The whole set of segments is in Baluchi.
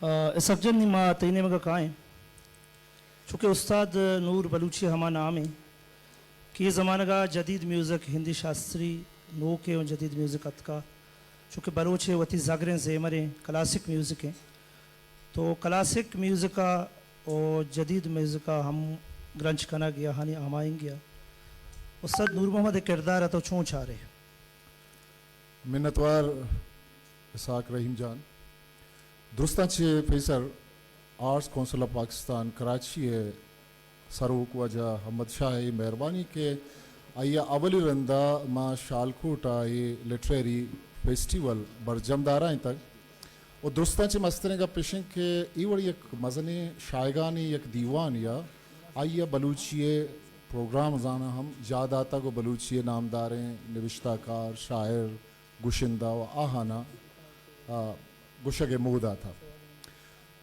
آ، اسحاق جان، نی ما تئی نیمگ ءَ کائیں۔ چونکہ استاد نور بلوچی ہما نام ایں کہ اے زمانگ ءَ جدید میوزک، ہندی شاستری، نوکیں و جدید میوزک اتکا۔ چونکہ بلوچ ءِ وتی زگریں زیمریں کلاسک میوزک ایں۔ تو کلاسک میوزک ءَ و جدید میوزک ءَ ہم گرنچ کنگ یا آہانی ہماہنگی ءَ استاد نور محمد ءِ کردار ءَ تو چون چارے؟ منتوار اسحاق رحیم جان۔ درستاں چہ پیسر arts council of Pakistan Karachi ءِ سروک واجہ احمد شاہ ءِ مہربانی کہ آئی ءَ اولی رند ءَ ما شالکوٹ ءَ اے لٹریری فیسٹیول برجم دارائینتگ۔ و درستاں چہ مستریں گپ اش انت کہ اے وڑی یک مزنیں شاہگانیں یک دیوانے ءَ آئی ءَ بلوچی ءِ پروگرامزاناں ہم جاہ داتگ و بلوچی ءِ نامداریں نبشتہ کار، شاعر، گشندہ و آہاناں، آ، گشگ ءِ موہ داتگ۔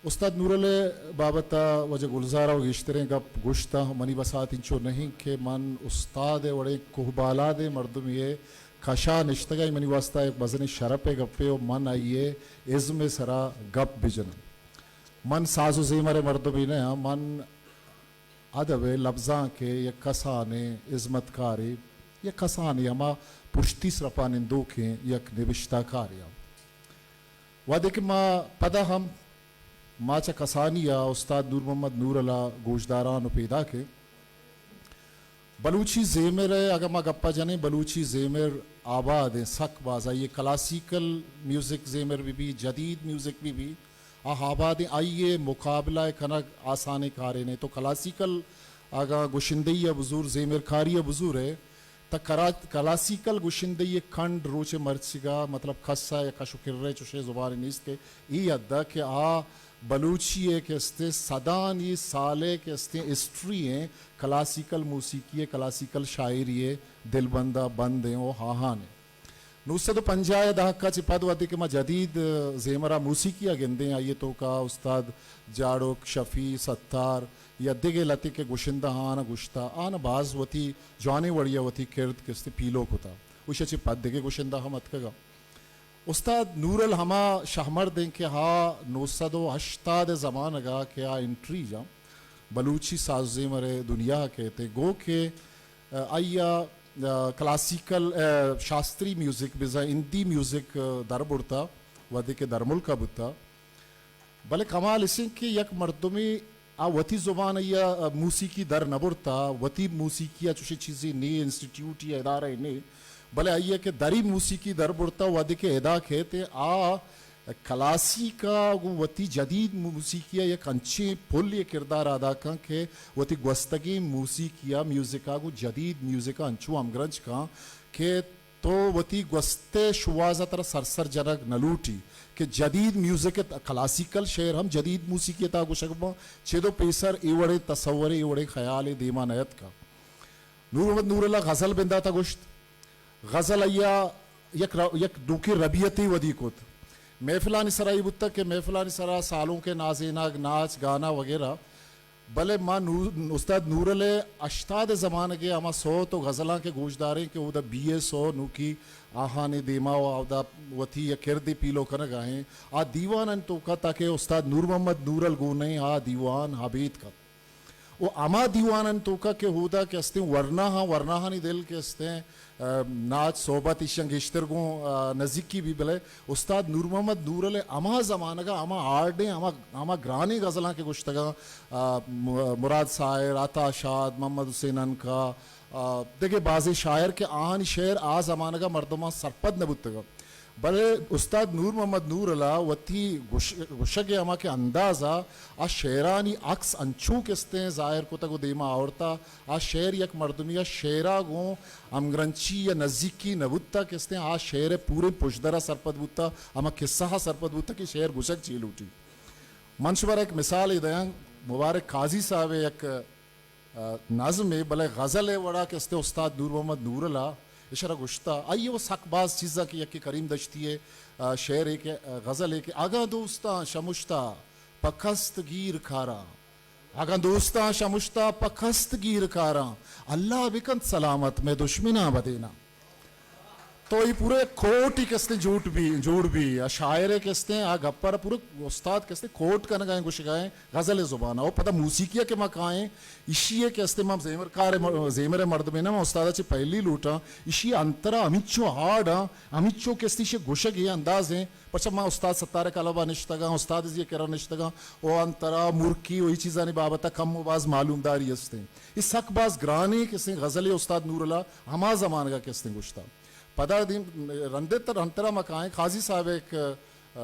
استاد نورل ءِ بابت ءَ واجہ گلزار ءَ گیشتریں گپ گوشتاں۔ منی بسات انچو نہ انت کہ من استاد ءِ وڑیں کوہ بالادیں مردمے ءِ کش ءَ نشتگ ءَ، منی واستہ یک مزنیں شرپ ءِ گپے و من آئی ءِ ازم ءِ سرا گپ بجناں۔ من ساز و زیمر ءِ مردمے نہ آں، من ادب ءِ لبزانک ءِ یک کسانیں ہزمتکارے، یک کسانیں ہما پشتی سرپا نندوکیں یک نبشتہ کارے آں۔ وہدے کہ ما پدا ہم ما چہ کسانی ءَ استاد نور محمد نورل ءَ گوشداران و پیداک ایں۔ بلوچی زیمر ءِ اگاں ما گپ ءَ جنیں، بلوچی زیمر آباد ایں، سک باز۔ آئی ءِ کلاسیکل میوزک زیمر بہ بی، جدید میوزک بہ بی، آ آباد ایں۔ آئی ءِ مقابلہ ءَ کنگ آسانیں کارے نہ۔ تو کلاسیکل اگاں گشندہی ءَ بزور، زیمرکاری ءَ بزور ئے، تہ کرا-، کلاسیکل گشندہی ءِ کنڈ روچ ءِ مرچیگ ءَ، مطلب، کس ءَ یک کش و کرے چوشیں زبانے نیست کہ اے حد ءَ کہ آ بلوچی ءِ کہ استیں صدانی سال ءِ کہ استیں ہسٹری ایں، کلاسیکل موسیقی ءِ، کلاسیکل شاعری ءِ دلبند ءَ بند ایں و آہان ایں۔ نو سد و پنجاہ ءِ دہک ءَ چہ پد وہدے کہ ما جدید زیمر ءَ، موسیقی ءَ گندیں، آئی ءِ توکا استاد جاڑوک، شفیع، ستار یا دگہ لتے کہ گشندہ آں، آہاں گشتہ، آہاں باز وتی جوانیں وڑی ءَ وتی کرد کہ استیں پیلو کتہ۔ ایشی ءَ چہ پد دگہ گشندہ ہم اتکگ ءَ۔ استاد نورل ہما شہمرد ایں کہ آ نو سد و ہشتاد ءِ زمانگ ءَ کہ آ انٹری جاں بلوچی ساز زیمر ءِ دنیا ءَ کیت، گوں کہ، آ، آئی ءَ، آ، کلاسیکل، آ، شاستری میوزک، بزاں ہندی میوزک، آ، در برتہ، وہدے کہ درملک ءَ بوتہ۔ بلے کمال اش انت کہ یک مردمے آ وتی زبان ءَ یا موسیقی در نہ برتہ، وتی موسیقی ءَ چوشیں چیزے نے، انسٹیٹیوٹ یا ادارہ نے، بلے آئی ءَ کہ دری موسیقی در برتہ، وہدے کہ ادا کیت، آ کلاسیک ءَ گوں وتی جدید موسیقی ءَ یک انچیں پلے کردار ادا کن کہ وتی گوستگیں موسیقی ءَ، میوزک ءَ گوں جدید میوزک ءَ انچو ہمگرنچ کن کہ تو وتی گوست ءِ شوہاز ءَ ترا سرسر جنگ نہ لوٹی کہ جدید میوزک ءِ، کلاسیکل شعر ہم جدید موسیقی ءِ تہا گوشگ باں، چد و پیسر اے وڑیں تصورے، اے وڑیں خیالے دیما نیتکا۔ نور محمد نورل ءَ غزل بندات ءَ گوشت۔ غزل ءَ یک ر-، یک نوکیں ربیتے ودی کت۔ محفلانی سرا اے بوتگ کہ محفلانی سرا سالونک ءِ نازینگ، ناچ، گانا وغیرہ۔ بلے ما نو-، استاد نورل ءِ ہشتاد ءِ زمانگ ءِ ہما سوت و غزلاں کہ گوشداریں کہ اودا بی ایس او نوکی آہانی دیما و اودا وتی یک کردے پیلو کنگ ءَ ایں، آ دیوانانی توکا تاکہ استاد نور محمد نورل گون ایں، آ دیوان ابید کپت۔ و ہما دیوانانی توکا کہ اودا کہ استیں ورناہاں، ورناہانی دل کہ استیں، آ، ناچ، صحبت ایشاں گیشتر گوں، آ، نزیکی بی، بلے استاد نور محمد نورل ءِ ہما زمانگ ءَ ہما ہارڈیں، ہما، ہما گرانیں غزلاں کہ گوشتگاں، آ، م-، مراد ساحر، عطا شاد، محمد حسین عنقا، آ، دگہ بازیں شاعر کہ آہانی شعر آ زمانگ ءَ مردماں سرپد نہ بوتگ۔ بلے استاد نور محمد نورل ءَ وتی گوش-، گوشگ ءِ ہما کہ انداز ءَ آ شعرانی عکس انچو کہ استیں ظاہر کتگ و دیما آورتہ، آ شعر یک مردمے ءَ شعر ءَ گوں ہمگرنچی یا نزیکی نہ بوتہ کہ استیں آ شعر ءِ پوریں پژدر ءَ سرپد بوتہ، ہما قصہ ءَ سرپد بوتہ کہ شعر گوشگ چے لوٹی۔ من شمارا یک مثالے دیاں، مبارک قاضی صاحب ءِ یک آ، نظمے، بلے غزل ءِ وڑا کہ استیں استاد نور محمد نورل ءَ اشرا گوشتہ، آئی ءَ و سک باز چیزاں کہ یکے کریم دشتی ءِ، آ، شعرے کہ، آ، غزلے کہ اگاں دوستاں شمشتہ پہ کست گیر کاراں، اگاں دوستاں شمشتہ پہ کست گیر کاراں، اللہ بکنت سلامت مئے دشمناں بدیناں۔ تو اے پورے کوٹ ہی کستیں جوڑ بی، جوڑ بی، آ شاعر ءِ کستیں، آ گپ ءَ را پورے استاد کستیں کوٹ کنگ ءَ ایں، گوشگ ءَ ایں غزل ءِ زبان ءَ۔ او پدا موسیقی ءَ کہ ما کائیں، ایشی ءَ کستیں ما زیمر کار ءِ مر-، زیمر ءِ مردمے نہ، ما استاد ءَ چہ پہلی لوٹاں، ایشی ءِ انتر ءَ ہمینچو ہاڈ آں، ہمینچو کستیں ایشی ءِ گوشگ ءِ انداز ایں۔ پرچا ما استاد ستار ءِ کلب ءَ نشتگاں، استاد زی ءِ کرا نشتگاں، او انتر ءَ مرکی او اے چیزانی بابت ءَ کم و باز معلومداری استیں۔ اے سک باز گرانیں کستیں غزلے استاد نورل ءَ ہما زمانگ ءَ کستیں گوشتہ۔ پدا دیم رندے تر انتر ءَ ما کائیں قاضی صاحب ءِ یک، آ،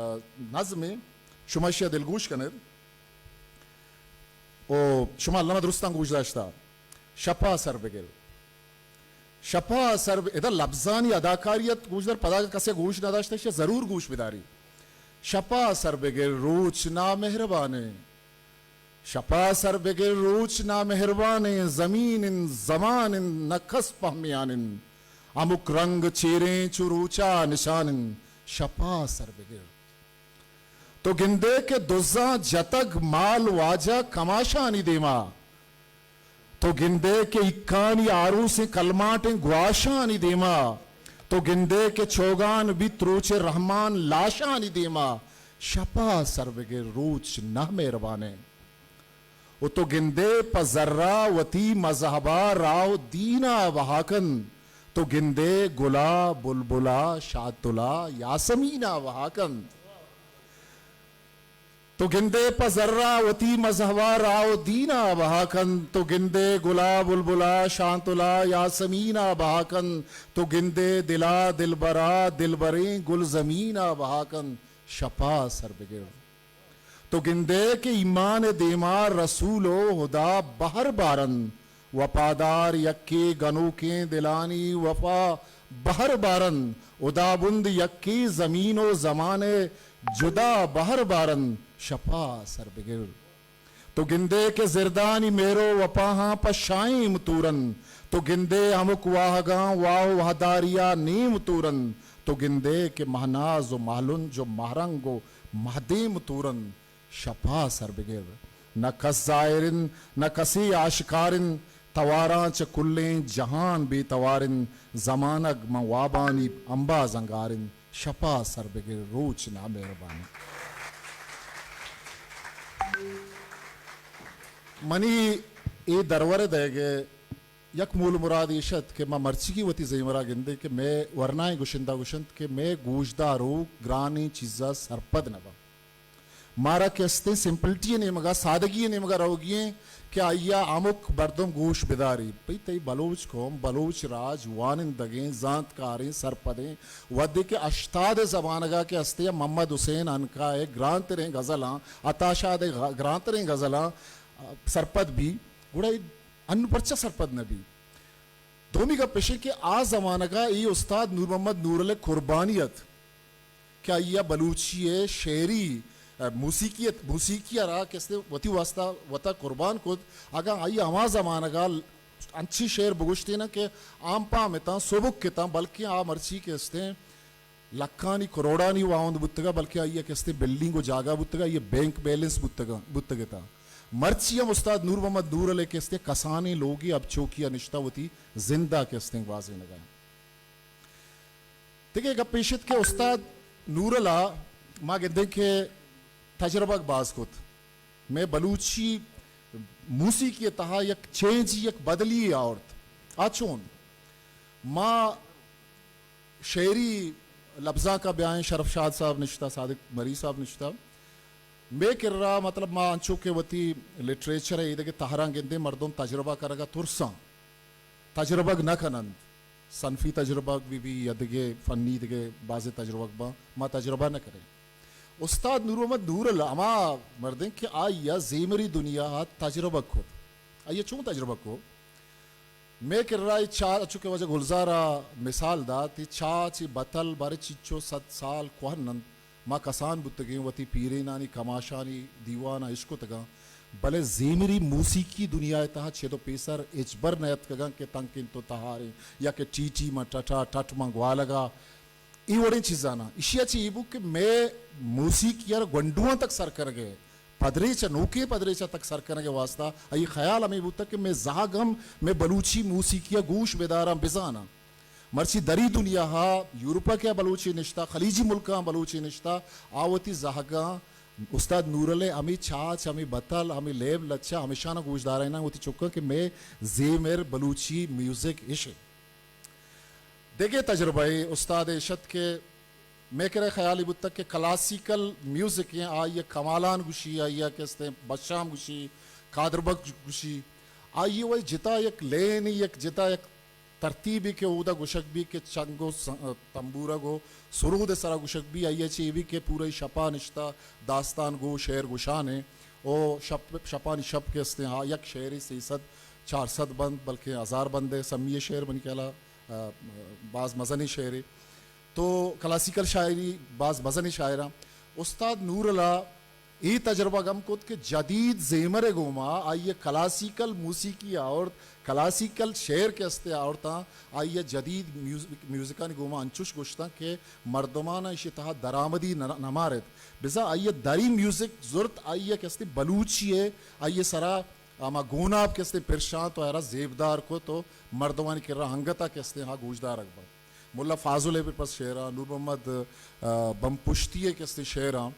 نظمے، شما ایشی ءَ دلگوش کن ات۔ او شما الم ءَ درستاں گوش داشتہ۔ شپ ءَ سر بگر۔ شپ ءَ سر ب-، ادا لبزانی اداکاری ات گوشدار، پدا اگہ کسے گوش نہ داشتہ، ایشی ءَ ضرور گوش بداری۔ شپ ءَ سر بگر، روچ نامہربانیں۔ شپ ءَ سر بگر، روچ نامہربانیں، زمین انت، زمان انت، نہ کس پہمیان انت۔ ہمک رنگ چیریں چو روچ ءِ نشان انت۔ شپ ءَ سر بگر۔ تو گندے کہ دزاں جتگ مال واجہ کماشانی دیما۔ تو گندے کہ ایکانی آروسیں کلمانٹیں گواشانی دیما۔ تو گندے کہ چوگان بیت روچ رحمان لاشانی دیما۔ شپ ءَ سر بگر، روچ نہ مہربانیں۔ و تو گندے پہ زر ءَ وتی مذہب ءَ راہ و دین ءَ بہا کن۔ تو گندے گل ءَ بلبل ءَ شاتل ءَ یاسمین ءَ بہا کن۔ تو گندے پہ زر ءَ وتی مذہب ءَ راہ و دین ءَ بہا کن۔ تو گندے گل ءَ بلبل ءَ شاتل ءَ یاسمین ءَ بہا کن۔ تو گندے دل ءَ دلبر ءَ دلبریں گلزمین ءَ بہا کن۔ شپ ءَ سر بگر۔ تو گندئے کہ ایمان ءِ دیما رسول و ہدا بہر بارنت، وپادار یکے گنوکیں دلانی وفا بہر بارنت، ہدابند یکے زمین و زمان ءِ جدا بہر بارنت، شپا سر بگر۔ تو گندئے کہ زردانی مہر و وپاہاں پہ شاہیم تورنت، تو گندئے ہمک واہگاں واہ و وہداریا نیم تورنت، تو گندئے کہ مہناز و مہلنج و مہرنگ و مہدیم تورنت، شپا سر بگر۔ نہ کس زاہر انت، نہ کسے آشکار انت، تواراں چہ کلیں جہان بے توار انت۔ زمانگ ماں وابانی امبازاں گار انت۔ شپا سر بگر، روچ نامہربان انت۔ منی اے درور ءِ دئیگ ءِ یک مول مراد ایش ات کہ ما مرچیگی وتی زیمرا گندیں کہ مئے ورنائیں گشندہ گشنت کہ مئے گوشداروک گرانیں چیزا سرپد نہ بنت۔ مارا کہ استیں سمپلٹی ءِ نیمگا، سادگی ءِ نیمگا روگی ایں کہ آئیا ہمک مردم گوش بداری۔ بھئی تئی بلوچ قوم، بلوچ راج وانندگیں، زانتکاریں، سرپدیں، وھدے کہ ہشتاد ءِ زمانگا کہ استیں محمد حسین عنقا ءِ گرانتریں غزلاں، عطا شاد ءِ غ-، گرانتریں غزلاں، آ، سرپد بی، گڑا اے انو پرچا سرپد نہ بی؟ دومی گپ اش انت کہ آ زمانگا اے استاد نور محمد نورل ءِ قربانی ات کہ آئیا بلوچی ءِ شعری، ءَ، موسیقی ءَ، موسیقی ءَ را کہ استیں وتی واسطہ وتا قربان کت۔ اگاں آئی ہما زمانگا انچیں شعر بگوشتیناں کہ عام پہم اتاں، سبک اتاں، بلکیں آ مرچی کہ استیں لکھانی کروڑانی واہند بوتگا، بلکہ آئی ءَ کہ استیں بلڈنگ و جاگہ بوتگا، آئی ءِ بینک بیلنس بوتگا، بوتگ اتاں۔ مرچی ہم استاد نور محمد نورل ءِ کہ استیں کسانیں لوگے اب چوکی ءَ نشتہ وتی زند ءَ کہ استیں گوازینگا۔ دگہ گپ ایش ات کہ استاد نورل ءَ ما گندیں کہ تجربگ باز کت۔ مئے بلوچی موسیقی ءِ تہا یک چینج، یک بدلی آورت۔ آ چون؟ ما شعری لبزانک ءَ بیائیں، شرف شاد صاحب نشتہ، صادق مری صاحب نشتہ۔ مئے کرا، مطلب، ما انچو کہ وتی لٹریچر ءِ ایدگہ تہراں گندیں، مردم تجربہ کنگ ءَ ترساں، تجربگ نہ کننت۔ صنفی تجربگ بہ بی یا دگہ فنی دگہ بازیں تجربگ باں، ما تجربہ نہ کنیں۔ استاد نور محمد نورل ہما مردیں کہ آئی ءَ زیمری دنیا ءَ تجربہ کت۔ آئی ءَ چون تجربہ کت؟ مئے کرا اے چاہ، انچو کہ واجہ گلزار ءَ مثال دات، اے چاہ چہ بتل باریں چنچو صد سال کوہن انت۔ ما کسان بوتگیں، وتی پیرینانی کماشانی دیواناں اشکتگاں، بلے زیمری موسیقی دنیا ءِ تہا چد و پیسر ہچبر نیاتکگاں کہ تنک انت و تہاریں یا کہ ٹی ٹی ماں ٹٹا، ٹٹ ماں گوالگا۔ اے وڑیں چیزاناں۔ ایشی ءَ چہ اے بوت کہ مئے موسیقی ءَ را گونڈواں تک سر کنگ ءِ، پدریچ ءَ، نوکیں پدریچ ءَ تک سر کنگ ءِ واسطہ آئی خیال ہمے بوتگ کہ مئے زہگ ہم مئے بلوچی موسیقی ءَ گوش بداراں، بزاناں۔ مرچی دری دنیا ءَ، یورپ ءَ کہ بلوچے نشتہ، خلیجی ملکاں بلوچے نشتہ، آ وتی زہگاں استاد نورل ءِ ہمے چاچ، ہمے بتل، ہمے لیب لچہ، ہمیشاناں گوشداریناں وتی چکاں کہ مئے زیمر بلوچی میوزک اش انت۔ دگہ تجربہ ءِ استاد اش ات کہ مئے کرا خیالے بوتگ کہ کلاسیکل میوزک ایں، آئی ءَ کمالان گوشی، آئی ءَ کہ استیں بشام گوشی، قادر بخش گوشی، آئی ءَ وَ جتا یک لینے، یک جتا یک ترتیبے کہ اودا گوشگ بی کہ چنگ و س-، تمبورگ و سرود ءِ سرا گوشگ بی، آئی ءَ چہ اے بی کہ پورا شپا نشتہ داستان گو، شعر گوشان ایں۔ او شپ، شپانی شپ کہ استیں، ہا یک شعرے سیصد، چارصد بند، بلکیں ہزار بند ءِ سمی ءِ شعر منی خیالا، آ، باز مزنیں شعرے۔ تو کلاسیکل شاعری باز مزنیں شاعراں۔ استاد نورل ءَ اے تجربہ گم کت کہ جدید زیمر ءِ گوما آئی ءَ کلاسیکل موسیقی آورت، کلاسیکل شعر کہ استیں آورتاں، آئی ءَ جدید میوز-، میوزکانی گوما انچوش گوشتاں کہ مردماناں ایشی تہا درآمدی نہ، نہ مارت۔ بزاں آئی ءَ دری میوزک زرت، آئی ءَ کہ استیں بلوچی ءِ آئی ءِ سرا ہما گوناپ کہ استیں پرشانت و آئرا زیبدار کت و مردمانی کرا انگتا کہ استیں ہا گوشدارگ بنت۔ ملا فاضل ءِ بہ پس شعراں، نور محمد، آ، بمپشتی ءِ کہ استیں شعراں۔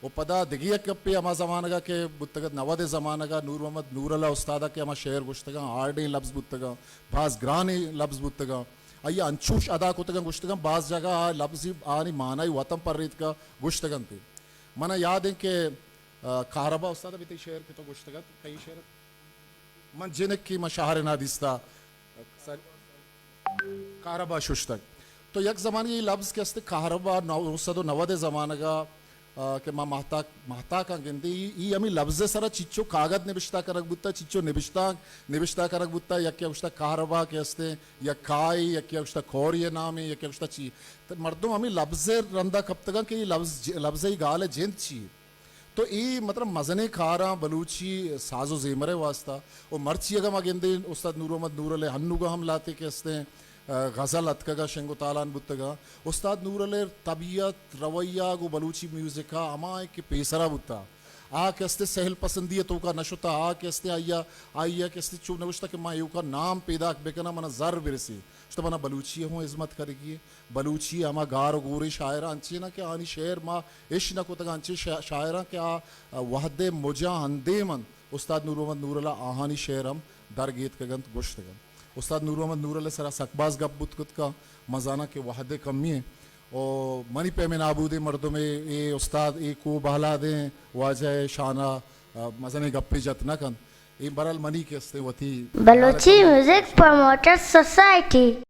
و پدا دگہ یک گپے ہما زمانگا کہ بوتگ ات، نود ءِ زمانگا نور محمد نورل ءَ استادا کہ ہما شعر گوشتگاں، ہارڈیں لبز بوتگاں، باز گرانیں لبز بوتگاں۔ آئی ءَ انچوش ادا کتگاں گوشتگاں، باز جاگہ آ لبزی آنی معنی وتن پریتکا گوشتگنت۔ منا یاد انت کہ، آ، کہربا استاد ءَ بہ تئی شعر کہ تو گوشتگ ات، کئی شعر ات؟ من جنکی من شہر نا دیستا۔ سر-، کہربا ششتگ۔ تو یک زمانگے اے لبز کہ است کہربا نو سد و نود ءِ زمانگا، آ، کہ ما ماہتاک، ماہتاکاں گندے، ای، ای ہمیں لبز ءِ سرا چچو کاگد نبشتہ کنگ بوتا، چچو نبشتانک نبشتہ کنگ بوتا، یکے گوشتا کہربا کہ استیں، یا کائی، یکے گوشتا کوری نامے، یکے گوشتا چی۔ تو مردم ہمیں لبز ءِ رندا کپتگاں کہ اے لبز ج-، لبز ءِ گال ءِ جند چی۔ تو اے مطلب مزنیں کاراں بلوچی ساز و زیمر ءِ واسطہ۔ و مرچی اگاں ما گندیں استاد نور محمد نورل ءِ ہنوگا ہم لاتے کہ استیں، آ، غزل اتکگا شنگ و تالان بوتگا۔ استاد نورل ءِ طبیعت، رویہ گو بلوچی میوزک ءَ ہما کہ پیسرا بوتا۔ آ کہ استیں سہل پسندی ءِ توکا نہ شتا، آ کہ استیں آئی ءَ، آئی ءَ کہ استیں چو نوشتہ کہ ما ایوکا نام پیداک بکناں، منا زر برسی۔ شتا منا بلوچی ءِ ہوں ہزمت کنگی ہے۔ بلوچی ءِ ہما گار و گوریں شاعراں انچیں کہ آنی شعر ما اش نہ کتگ، انچیں شا-، شاعراں کہ آ، آ وہد ءِ مجاں اندیم انت، استاد نور محمد نورل ءَ آہانی شعر ہم درگیتکگ انت، گوشتگ انت۔ استاد نور محمد نورل ءِ سرا سک باز گپ بوت کت کا، من زاناں کہ وہد ءِ کمی انت۔ و منی پیمیں نابودیں مردمے، اے استاد، اے کو بہلادیں واجہ ءِ شان ءَ، آ، مزنیں گپے جت نہ کنت۔ اے برحال منی کہ استیں وتی بلوچی میوزک پروموٹر سوسائٹی۔